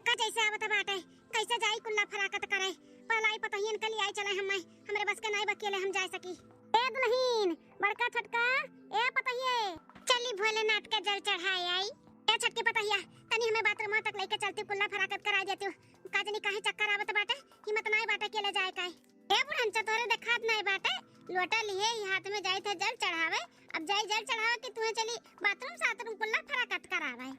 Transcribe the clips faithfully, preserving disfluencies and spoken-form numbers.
का जैसे आवत बाटे, कैसे जाई कुल्ला फराकत करे? पलाई पतोहियन के लियाई चले हम्मे, हमरे बस के नाई बा अकेले हम जाए सकी। ए दुलहिन, बड़का छोटका, ए पतोहिए, चली भोलेनाथ के जल चढ़ाए आई। ए छोटकी पतोहिया, तनी हमें बाथरूम तक लेके चलती, कुल्ला फराकत कराई देती। का जनी काहे चक्कर आवत बाटे, हिम्मत नाई बाटे अकेले जाए का। ए बुढ़नचा, तोरे देखात नाई बाटे, लोटा लिहे ही हाथ में जाइत है जल चढ़ावे। अब जाई जल चढ़ावे कि तुहे चली बाथरूम साथरूम कुल्ला फराकत करावे।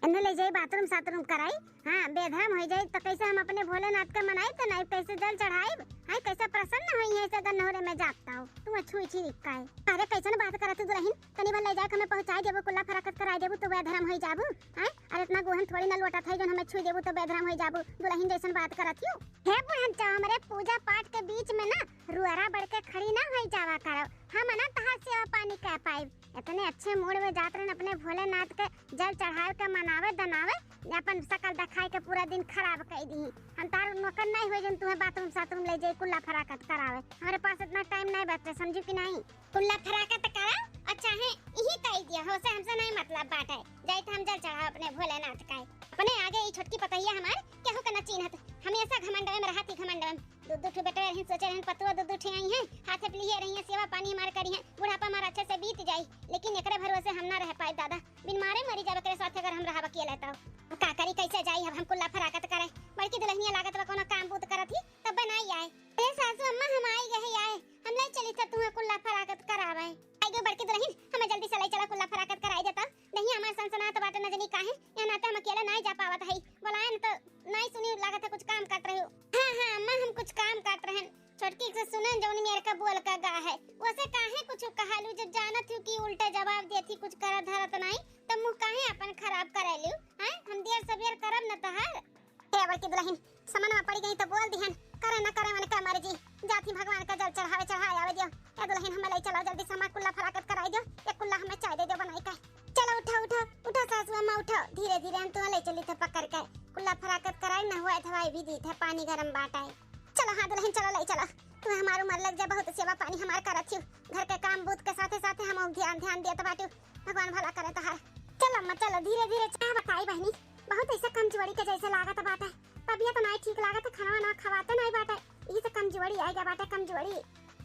एन्ने ले जाई बाथरूम साथरूम कराई। हाँ, बेधर्म होई जाई त कैसे हम अपने भोलेनाथ के मनाई त नाई, कैसे जल चढ़ाई? हाँ, कैसे प्रसन्न होई है ऐसे गन्नौरे में जाता हो तुहे छुई छिरिक का है। अरे कैसन बात करत दुलहिन, तनी भर ले जाके हमें पहुँचाई देबू, कुल्ला फराकत कराई देबू तो बेधर्म होई जाबू। हाँ, अरे इतना गोहन थोड़ी ना लोटा था जो हमें छुई देबू तो बेधर्म होई जाबू, दुलहिन जैसन बात करत यू। हे बुढ़नचा, हमरे पूजा पाठ के बीच में ना रुअरा बढ़ के खड़ी ना होई जावा करो। हम ना तहार सेवा पानी कह पाइब। इतने अच्छे मूड में जात रहन अपने भोलेनाथ के जल चढ़ावे के मनावे दनावे, अपन शकल दिखाई के पूरा दिन खराब कर दी। हम तार नौकर नहीं हो जन तुम्हें बाथरूम साथरूम ले जाए कुल्ला फराकत करावे। हमारे पास इतना टाइम नहीं बचते, समझू कि नहीं? कुल्ला फराकत करा और चाहे यही कही दिया हो से हमसे नहीं मतलब बात है। जाइत हम जल चढ़ाओ अपने भोलेनाथ का। अपने आगे ई छोटकी पतोहिया हमार केहू के न चीन्हत, हमेशा घमंडवे में रहत ही घमंडवे में। दू दू ठो बेटवे रहिन, सोचे रहिन पतुआ दू दू ठे आई हैं, हाथे पे लिए रही हैं, सेवा पानी हमार करी हैं, बुढ़ापा हमार अच्छे से बीत जाई, लेकिन एकरे भरोसे हम ना रह पाए दादा, बिन मारे मरी जावे एकरे साथ अगर हम रहब अकेले तो। अब का करी, कैसे जाई, अब हम कुल्ला फराकत करे? बड़की दुलहिनिया लागत बा कोनो काम बूत करत ही, तब ना आई आए। अरे सासू अम्मा, हम आई गए आए, हम ले चली था तुम्हें कुल्ला फराकत करावे। आई गो बड़की दुलहिन, हमें जल्दी से ले चला कुल्ला फराकत कराई देता। नहीं हमारे सनसनात बाटे न जनी काहे, यहाँ नाते हम अकेले नहीं जा पावत है। बोलाए न तो नहीं सुनी, लागत है कुछ काम काट रहे हो। हाँ हाँ अम्मा, हम कुछ काम काट रहे हैं। छोटकी से सुने जौन मेरे का बोल का गा है, वैसे काहे कुछ कहालू जब जानत हूँ कि उल्टा जवाब देती, कुछ करत धरत नहीं, तब मुँह काहे अपन खराब करे लू? हैं, हम देर सवेर करब न तहार। ए बड़की दुलहिन, समन में पड़ी गई तो बोल दिहन, करे न करे उनका मर्जी, जाती भगवान का जल चढ़ावे चढ़ाए आवे दियो। ए दुलहिन, हमें ले चलो जल्दी से, हमार कुल्ला फराकत कराई दियो, एक कुल्ला हमें चाय दे दियो बनाई के। चलो उठो उठो उठो सासू अम्मा उठो, धीरे धीरे हम तुम्हें ले चली थे पकड़ के, कुल्ला फराकत कराई न हुआ, दवाई भी दी थे, पानी गरम बाटा है। चलो हाँ दुलहिन चलो ले चलो, तुम्हें हमार उम्र लग जाए, बहुत सेवा पानी हमार करत छियो, घर के काम बूत के साथे साथे हम ध्यान ध्यान देत बाटियो, भगवान भला करे तहार। चलो अम्मा चलो धीरे धीरे। चाह बताई बहनी, बहुत ऐसा कमजोरी के जैसे लागत बाटे, तबियत नाई ठीक लागत, खाना ना खवाते नाई बाटे, यही से कमजोरी आई गया बाटे, कमजोरी।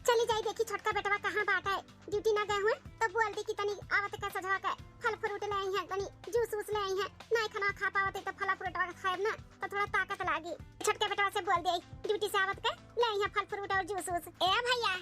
चली जाई देखी छोटका बेटवा कहाँ बाटे, ड्यूटी ना गए हुए तो बोल दी कि तनी आवत का सजवा के फल फ्रूट ले आई हैं, तनी जूस वूस ले आई हैं, नाई खाना खा पावत है तो फल फ्रूट खाएब ना तो थोड़ा ताकत लागी। छोटका बेटवा से बोल दे ड्यूटी से आवत के ले आई हैं फल फ्रूट और जूस वूस। ए भैया।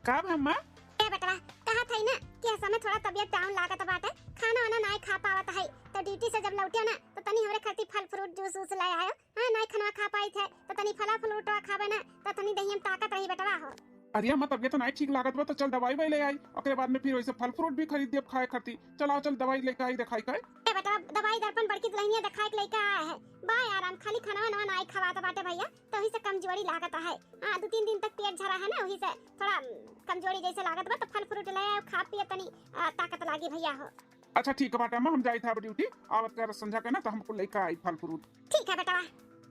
का भम्मा? ए बेटवा, कहा था ना कि इस समय थोड़ा तबियत डाउन लागत बाटे, खाना वाना नाई खा पावत है, तो ड्यूटी से जब लौटियो ना तो तनी हमरे खातिर फल फ्रूट जूस वूस ले आयो। हाँ, नाई खाना खा पाई थे तो तनी फला फ्रूटवा खाबे ना तो तनी देहिया में ताकत रही बेटवा हो। अरे अम्मा, तबियत नाई ठीक लागत बा तो चल दवाई वाई ले आई, ओकरे बाद में फिर वैसे फल फ्रूट भी खरीद देब खाए खातिर। चल आओ, चल दवाई लेके आई, देखाई का। ए बेटवा, दवाई दर्पण बड़की दुलहिनिया देखाई के लेके आया है। बा आराम, खाली खाना वाना नाई खवात बाटे भैया, तो वही से कमजोरी लागत है। हाँ, दो तीन दिन तक पेट झरा है ना, वही से थोड़ा, उम, कमजोरी जैसे लागत बा, तो फल फ्रूट ले आओ, खा पिए तनी, आ, ताकत लागी भैया हो। अच्छा ठीक है बाटे अम्मा, हम जाई था अब ड्यूटी, आवत कर संझा के ना तो हमको लेके आई फल फ्रूट। ठीक है बेटवा।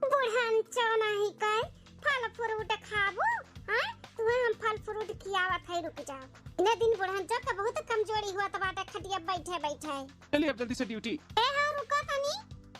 बुढ़नचो नहीं कहे फल फ्रूट खाबू, हाँ? तुम्हें हम फल फ्रूट खियावत है, रुक जाओ। इन्हें दिन बुढ़नचो के बहुत कमजोरी हुआ तो बाटे खटिया बैठे बैठे। चलिए अब जल्दी से ड्यूटी। ए हो रुको तनी।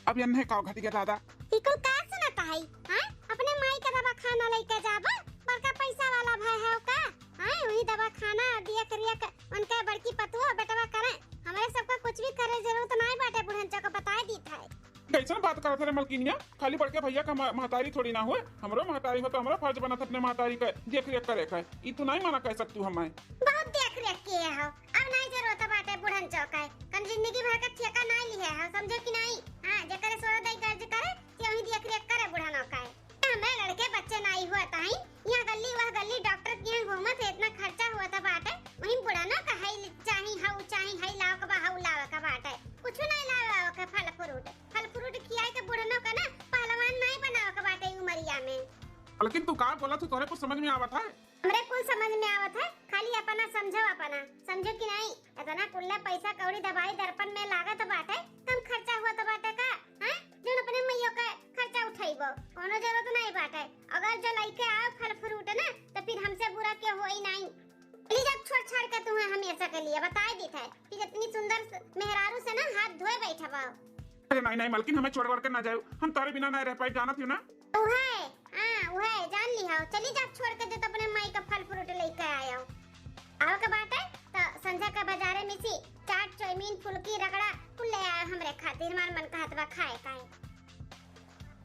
अब यन्हे का घट गया दादा? ई कुल का सुनत है, हाँ? अपने माई का दवा खाना लेके जाबो, बड़का पैसा वाला भाई है का? हाँ, वही दवा खाना देख रेख उनका बड़की पतुआ बेटवा करे, हमरे सबका कुछ भी करे जरूरत नाई बाटे, बुढ़नचो को बताए दी था। कैसन बात करत रे मलकिनिया, खाली बड़के भैया का म-, महतारी थोड़ी ना हुए, हमरो महतारी हो तो हमरो फर्ज बनत अपने महतारी का देख रेख करे का। ई तू नाई मना कह सकतू हमें। बहुत देख रेख किए हो, अब नाई जरूरत बाटे बुढ़नचो का, कम जिंदगी भर का ठेका नाई लिहे हो, समझो कि नाई? हाँ, जेकरे सोरो दई गर्ज करे, ते वही देख रेख करे बुढ़नो का। हमरे लड़के बच्चे नाई हुआ ताई, यहाँ गल्ली वह गल्ली डॉक्टर के यहाँ घूमत है, इतना खर्चा हुआ था बाटे, वहीं बुढ़नो का हई चाही, हऊ चाही, हई लाओ का बा, हऊ लाओ का बाटे, कुछ नहीं लाओ का फल फ्रूट, फल फ्रूट खियाए के बुढ़नो का ना पहलवान नहीं बनाओ का बाटे ई उमरिया में। लेकिन तू का बोला तू, तोरे कुछ समझ में आवत है? हमरे कुल समझ में आवत है, खाली अपना समझो अपना, समझो कि नहीं? इतना कुल्ला पैसा कौड़ी दवाई दर्पण में लागत बाटे, कम खर्चा हुआ तो बाटे का? हाँ? जोन अपने मैयो के खर्चा उठाइबो, कोनो जरूरत नहीं बाटे। अगर जो लइके आओ फल फ्रूट ना, तो फिर हमसे बुरा के होई नहीं। प्लीज अब छोड़ छाड़ के तुम्हें हमेशा के लिए बताए दी थे कि इतनी सुंदर स-, मेहरारू से ना हाथ धोए बैठबो। अरे नाहीं, नाहीं मलकिन, हमें छोड़ वड़ के ना जायो, हम तोरे बिना नाहीं रह पाई, जानत हियो ना। उहे, हाँ, उहे, जान लिहो। चली जा छोड़ के, जो तो अपने माई का फल fruit लइके आयो। आवे के बाटे, तो संझा का बाजारे में से चाट, चाउमीन, फुलकी, रगड़ा कुल ले आयो हमरे खातिर, हमार मन कहत बा खाए काहे।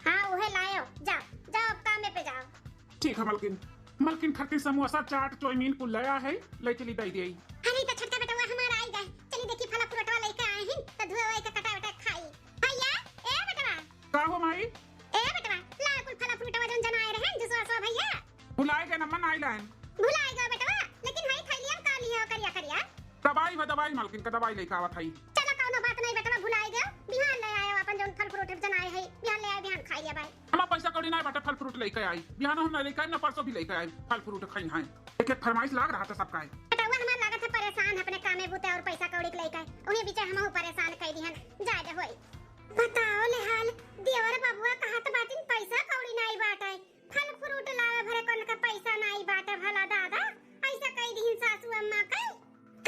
हाँ, उहे लायो, जा, जाओ अब कामे पे जाओ। ठीक है मलकिन, मलकिन खातिर समोसा, चाट, चाउमीन कुल ले आए है, ले चली दे दे। अरे तो छोटका बेटवा हमार आई गए, चली देखी फला फ्रूटवा लइके आए हैं, तो धुए वए के कटा वटा खाई। भैया, ए बेटवा। का हो माई? ए बेटवा, ला कुल फला फ्रूटवा जौन जनाए रहे, जूसवा सवा भैया। भुलाए गए ना, मन आई लाइन। भुलाए गए बेटवा, लेकिन हई थैलिया में का लिया हो करिया करिया? दवाई बा, दवाई मलकिन का दवाई लइके आवत हई। चलो कौनो बात नहीं बेटवा, भुलाए गए, बिहान ले आयो अपन जौन फल फ्रूट जनाए है, बिहान ले आए, बिहान खाई ले भाई। हमार पैसा कौड़ी नाहीं बाटे, फल फ्रूट लइके आई। बिहान हम ना लइके आई, ना परसों भी लइके आई। फल फ्रूट खाई हैं। एक एक फरमाइश लाग रहा था सबका है। बेटवा हमार लागत है परेशान है अपने कामे बूते और पैसा कौड़ी के लइके। उन्हीं बीचे हमहू परेशान कई दिहन। जाए दे होई। बताओ ले हाल, देवर बबुआ कहत बाटिन पैसा कौड़ी नाहीं बाटे। फल फ्रूट लावे भरे कौन का पैसा नाहीं बाटे भला दादा। ऐसा कई दिहन सासू अम्मा के।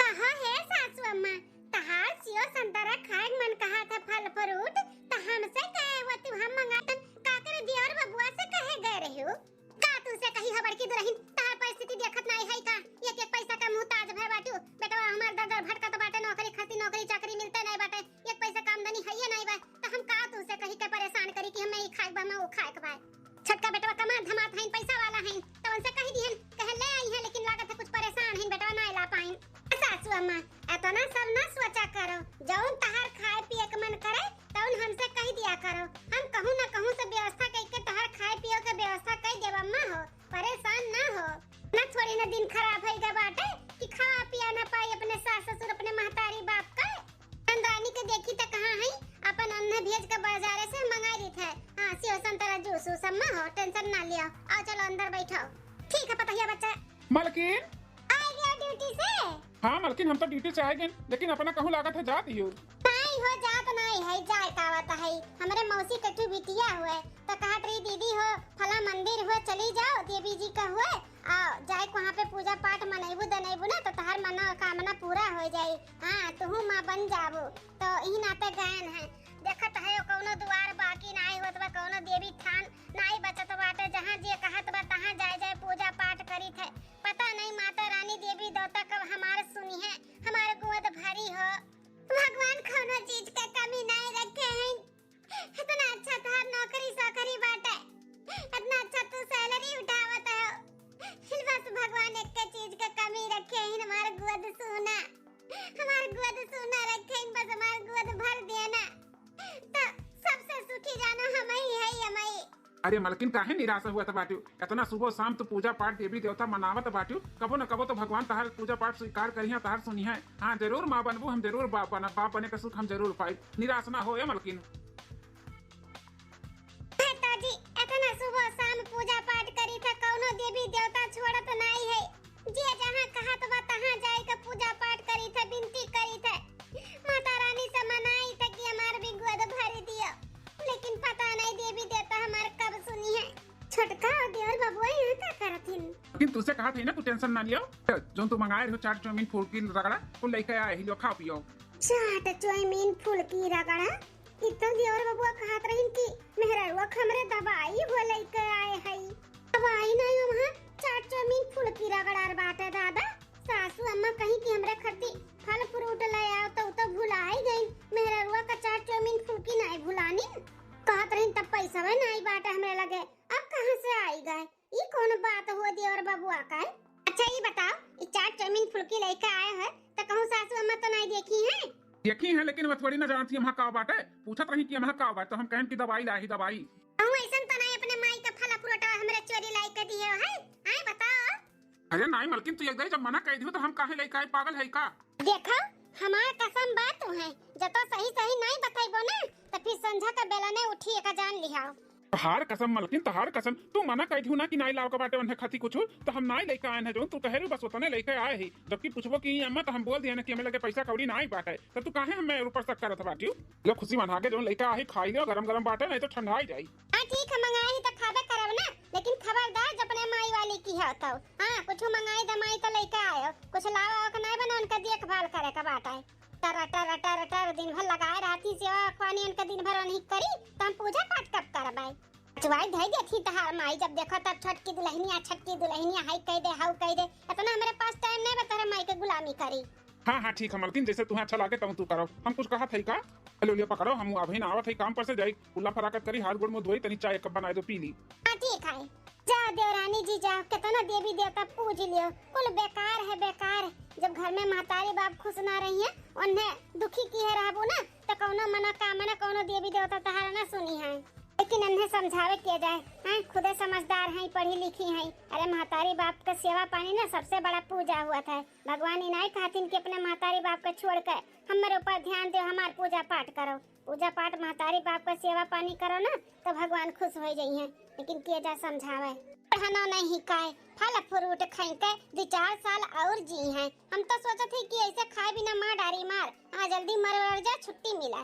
कहो हे सासू अम्मा, तहार सेव संतरा खाए के मन कहा था फल फ्रूट, त हमसे कहे हुआ तू हम मंगातन, का करे देवर बबुआ से कहे गए रहे हो? का तू से कही हो बड़की दुल्हन, तहार परिस्थिति देखत नाहीं है का? एक एक पैसा का मुहताज भय बाटू, बेटवा हमार दर दर भटकत बाटे, नौकरी खातिर नौकरी चाकरी मिलते नाहीं बाटे, एक पैसा का आमदनी है ये नाहीं बा, त हम का तू से कही के परेशान करी कि हमें ई खाए के बा, हमें वो खाए के बा। छोटका बेटवा कमात धमात हईन, पैसा वाला हईन, त उनसे कही दिहन, कहे ले आई है, लेकिन लागत है कुछ परेशान हईन, बेटवा ना ला पाइन। सासू अम्मा, एतना सब ना सोचा करो, जौन तहार खाए पिए के मन करे, तौन हमसे कह दिया करो, हम कहूँ न कहूँ से व्यवस्था कइके तहार खाए पिए के व्यवस्था कइ देब अम्मा हो, परेशान ना हो। ना थोड़ी ना दिन खराब होइगा बाटे कि खावा पिया ना पाई अपने सास ससुर, अपने महतारी बाप का। चंद्रानी के देखी त कहाँ है, अपन अन्ने भेज के बाजारे से मंगाई रही थे। हाँ, सेव संतरा जूस वूस अम्मा हो, टेंशन ना लियो। आओ चलो अंदर बैठो। ठीक है पतहिया बच्चा। मलकिन। आ गया ड्यूटी से? हाँ मलकिन, हम तो ड्यूटी से आए गए, लेकिन अपना कहूँ लागत है जात ही हो। नाहीं हो, जात नाहीं है, जाए का आवत है। हमरे मौसी के ठू बिटिया हुए, तो कहत रही, "दीदी हो, फला मंदिर हुए चली जाओ, देवी जी का हुए, आ जाए के वहाँ पे पूजा पाठ मनैबू दनैबू ना, तो तहार मनोकामना पूरा हो जाई। हाँ, तुहू माँ बन जाबू।" तो ई नाते गायन है। देखत है, कौनो दुआर बाकी नाहीं होत बा, कौनो देवी थान नाहीं बचत बाटे, जहाँ जे कहत बा, तहाँ जाए जाए पूजा पाठ करीत है। पता नहीं माता रानी देवी देवता कब हमार सुनी है, हमार गोद भरी हो। भगवान कौनो चीज के कमी नाहीं रखे हैं। इतना अच्छा तहार नौकरी चाकरी बाटे, इतना अच्छा तू सैलरी उठावत हो, बस भगवान एक के चीज के कमी रखे हैं, हमार गोद सूना, हमार गोद सूना रखे हैं, बस हमार गोद भर देना, तो सबसे सुखी जानो हमही है, हमही। अरे मलकिन, काहे निराश हुआ था बाटू? इतना सुबह शाम तू पूजा पाठ देवी देवता मनावत बाटू, कबो न कबो तो भगवान तहार पूजा पाठ स्वीकार करिहा, तहार सुनिहा। हाँ, जरूर माँ बनबू, हम जरूर बाप बनब, बाप बने का सुख हम जरूर पाई। निराश ना हो ए मलकिन। हे ताजी, इतना सुबह शाम पूजा पाठ करी था, कौनो देवी देवता छोड़त नाहीं है। जे जहाँ कहत बा, तहाँ जाए के पूजा पाठ करी था, विनती करी था, माता रानी से मनाई था कि हमार भी गोद भर दियो, लेकिन पता नहीं देवी देवता हमार कब सुनी है। छोटका और देवर बबुआ यहाँ का करत हिन? लेकिन तुसे कहा थी ना, तू टेंशन ना लियो, जो तू मंगाए रहो चाट चाउमीन फुलकी रगड़ा, वो लेके आए ही लो, खाओ पियो। चाट चाउमीन फुलकी रगड़ा? ई तो देवर बबुआ कहत रहिन कि मेहररुआ के हमरे दवाई हो लइके आए हई। दवाई नहीं, वहाँ चाट चाउमीन फुलकी रगड़ार बाटे दादा। सासू अम्मा कहीं कि हमरे खती फल फ्रूट ले आओ, तो उ तो भुलाई गई। मेहररुआ का चाट चाउमीन फुलकी नहीं भुलानी। कहत रहिन तब पैसा नहीं बाटे हमरे लगे, अब कहाँ से आई गए? ई कौन बात हुआ देवर बबुआ का है? अच्छा ई बताओ, ई चाट चाउमीन फुलकी लइके आए है, तो कहूँ सासू अम्मा तो नहीं देखी है? देखी है, लेकिन वह थोड़ी ना जानती हमार का बाटे। पूछत रही कि हमार का बाटे, तो हम कहन कि दवाई लाई, दवाई। कहूँ ऐसन तो नहीं अपने माई का फला फ्रूटवा हमरे चोरी लाई के दिए है? आए बताओ। अरे नहीं मलकिन, तू एक दाई जब मना कह दियो तो हम काहे लइके आए, पागल है का? देखो, हमार कसम बा तू है, जब तो सही सही नहीं बतैबो ना, तो फिर संझा का बेला ने उठी एका जान लिहाओ। तहार कसम मलकिन, तहार कसम, तू मना कह दियो ना कि नाई लाव के बाटे उन्हें खाती कुछ, तो हम नाई लइके आए हैं, जो तू कह रही बस उतने लइके आए ही, जबकि पूछबो कि अम्मा तो हम बोल दिए ना कि हमें लगे पैसा कौड़ी नाई बाटे, तो तू काहे हमें ऊपर शक करत बाटियो? लो खुशी मना के जो लइके आए खाई लो, गरम गरम बाटे, नहीं तो ठंडा ही जाई। हाँ ठीक है, मंगाए ही तो खाबे करब ना, लेकिन खबरदार जब अपने माई वाली की हो तो। हाँ, कुछ मंगाई दमाई तो लइके आयो, कुछ लावा के नहीं बना उनका देखभाल करे का बाटे। टर टर टर टर दिन भर लगाए रहती सेवा पानी इनका दिन भर नहीं करी, तो हम पूजा पाठ कब करबै? चुआई धई देती तहार माई, जब देखो तब छोटकी दुल्हनिया, छोटकी दुल्हनिया, हाई कह दे, हाउ कह दे, इतना हमरे पास टाइम नहीं बा तोहरे माई के गुलामी करी। हाँ हाँ ठीक है मलकिन, जैसे तुम्हें अच्छा लागे तब तू करो। हम कुछ कहा थे का? हेलो लिया पकड़ो, हम अभी ना आवत है काम पर से, जाई कुल्ला फराकत करी, हाथ गोड़ मुँह धोई, तनी चाय एक कप बनाए दो, पी ली। हाँ ठीक है, जा देवरानी जी जा, कितना देवी देवता पूज लियो, कुल बेकार है बेकार। जब घर में महतारी बाप खुश ना रही है, उन्हें दुखी किहे रहबू ना, तो कौनो मनोकामना कौनो देवी देवता तहारा ना सुनी है। लेकिन उन्हें समझावे के जाए, हैं खुदे समझदार हैं, पढ़ी लिखी हैं। अरे महतारी बाप का सेवा पानी ना सबसे बड़ा पूजा हुआ था। भगवान इनाई कहथिन कि अपने महतारी बाप का छोड़ के हमारे ऊपर ध्यान दो, हमार पूजा पाठ करो। पूजा पाठ महतारी बाप का सेवा पानी करो ना, तो भगवान खुश हो जाई हैं। लेकिन के जा समझावे, पढ़ना नहीं काहे, फल फ्रूट खाई के दो चार साल और जी हैं। हम तो सोचत ही कि ऐसे खाए बिना मार डारी मार, हाँ जल्दी मर वर जा, छुट्टी मिला।